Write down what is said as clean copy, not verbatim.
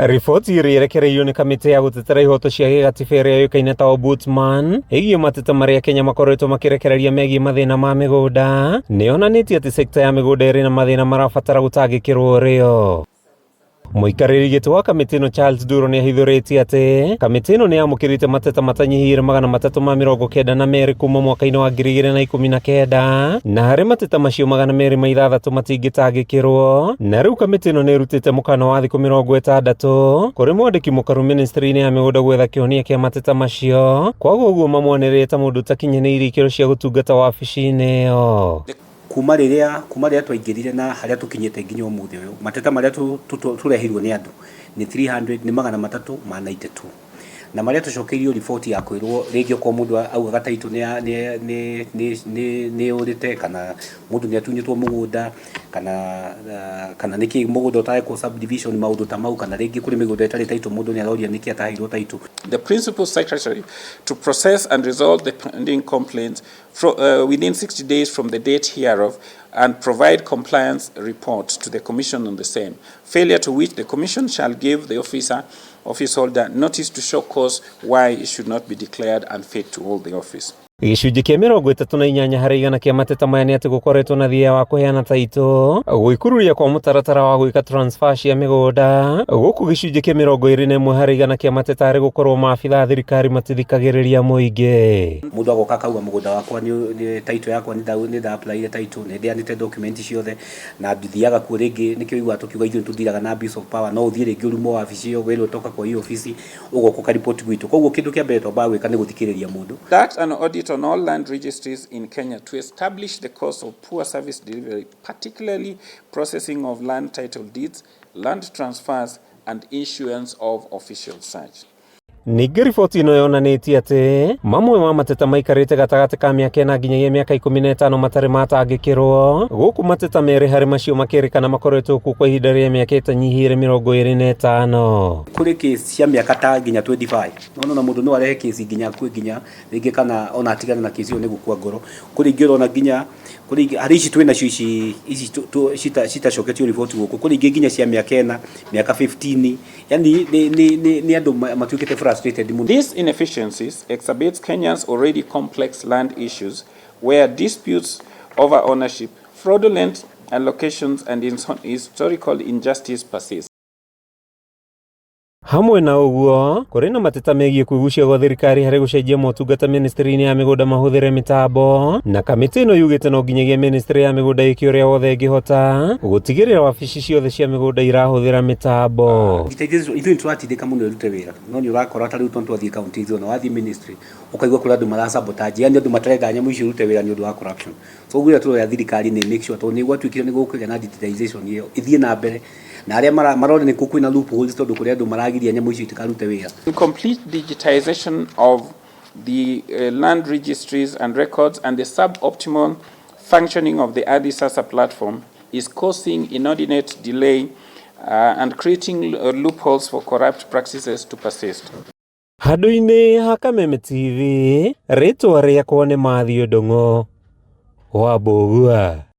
Riboti ĩrĩa ĩrekereirio nĩ kamĩtĩ ya gũtetera ihoto cia gĩgatiba ĩrĩa yũĩkaine ta Ombudsman ĩgiĩ mateta marĩa Kenya makoretwo makĩrekereria megiĩ mathĩna ma mĩgũnda nĩ yonanĩtie atĩ sekta ya mĩgũnda ĩrĩ na mathĩna marabatara gũtangĩkĩrwo rĩo. Mũikarĩri gĩtĩ wa kamĩtĩ ĩno Charles Nduro nĩ ahithũrĩtie atĩ kamĩtĩ ĩno nĩ yamũkĩrĩte mateta matanyihĩire 392 kuma mwaka-inĩ wa 2019 na harĩ mateta macio 206 matingĩtangĩkĩrwo na rĩu kamĩtĩ ĩno nĩ ĩrutĩte mũkana wa thikũ 60 kũrĩ mwandĩki mũkaru ministry-inĩ ya mĩgũnda gwetha kĩhonia kĩa mateta macio kwaga ũguo mamwanĩrĩre ta mũndũ ũtakinyanĩirie ikĩro cia gũtungata wabici-inĩ ĩyo. Kuma rĩrĩa twaingĩrire na harĩa tũkinyĩte nginya ũmũthĩ ũyũ, mateta marĩa tũreheirwo nĩ andũ nĩ 300, nĩ 392, na marĩa tũcokeirio riboti ya kwĩrwo rĩngĩ okorwo mũndũ augaga title nĩ yũrĩte, kana mũndũ nĩ atunyĩtwo mũgũnda, kana nĩkĩ mũgũnda ũtarekwo subdivision, maũndũ ta mau, kana rĩngĩ kũrĩ mĩgũnda ĩtarĩ title, mũndũ nĩ aroria nĩkĩ ataheirwo title. The principal secretary to process and resolve the pending complaints within 60 days from the date hereof and provide compliance report to the Commission on the same. Failure to which, the Commission shall give the officer, office holder, notice to show cause why it should not be declared unfit to hold the office. Gĩcunjĩ kĩa 38% kĩa mateta maya nĩ atĩ gũkoretwo na thia wa kũheana taitũ, gwĩkururia kwa mũtaratara wa gwĩka transfer cia mĩgũnda, gũkũ gĩcunjĩ kĩa 21% kĩa mateta arĩ gũkorwo maabitha a thirikari matithikagĩrĩria mũingĩ. Mũndũ agoka akauga, "Mũgũnda wakwa nĩ title yakwa, nĩ nda apply title, nĩ ndeanĩte document ciothe," na nduthiaga kuo rĩngĩ. Nĩkĩo ũiguaga tũkiuga ithuĩ nĩtũthiraga na abuse of power. No ũthiĩ rĩngĩ ũrumwo wabici ĩyo, wĩrwo toka kwa hiyo ofisi, ũgoka ũkariboti gwitũ. Koguo kĩndũ kĩa mbere twambaga gwĩka nĩ gũthikĩrĩria mũndũ. Conduct an audit on all land registries in Kenya to establish the cause of poor service delivery, particularly processing of land title deeds, land transfers, and issuance of official search. Ningĩ riboti ĩno yonanĩtie atĩ mamwe ma mateta maikarĩte gatagatĩ ka mĩaka 4 nginyagia mĩaka 15 matarĩ matangĩkĩrwo, gũkũ mateta merĩ harĩ macio makĩrĩkana makoretwo kuo kwa ihinda rĩa mĩaka ĩtanyihĩire 25. Kũrĩ case cia mĩaka ta nginya 25. No na mũndũ no arehe case nginya akue, nginya rĩngĩ kana ona atigane na case ĩyo nĩ gũkua ngoro. Kũrĩ ingĩ ũrona nginya kũrĩ ingĩ harĩ ici twĩ nacio ici citacoketio riboti gũkũ, kũrĩ ingĩ nginya cia mĩaka 4, mĩaka 15, yani nĩ andũ matuĩkĩte frustrated mũno. These inefficiencies exacerbates Kenya's already complex land issues, where disputes over ownership, fraudulent allocations, and historical injustice persist. Hamwe na ũguo, kũrĩ na mateta megiĩ kwĩgucia gwa thirikari harĩ gũcenjia motungata ministry-inĩ ya mĩgũnda mahũthĩre mĩtambo, na kamĩtĩ ĩno yugĩte no nginyagia ministry ya mĩgũnda ĩke ũrĩa wothe ĩngĩhota gũtigĩrĩra wabici ciothe cia mĩgũnda irahũthĩra mĩtambo. Ithuĩ nĩ tũratindĩka mũno ĩrute wĩra, no nĩ ũrakora ta rĩu tondũ twathiĩ kaunti ithuĩ, ona wathiĩ ministry ũkaigua kũrĩ andũ marasabotage, yani andũ matarenda nyamũ icio irute wĩra nĩ ũndũ wa corruption. So ũguo ũrĩa tũroya thirikari nĩ make sure, tondũ nĩ gwatuĩkire nĩ gũkũgĩa na digitization ĩyo, ĩthiĩ na mbere na arĩa marona nĩ kwĩna loopholes, tondũ kũrĩ andũ maragiria nyamũ icio itikarute wĩra. Complete digitization of the land registries and records and the suboptimal functioning of the Ardhi Sasa platform is causing inordinate delay and creating loopholes for corrupt practices to persist. Handũ-inĩ ha Kameme TV, rĩtwa rĩakwa nĩ Matthew Ndung'u wa Mbũgua.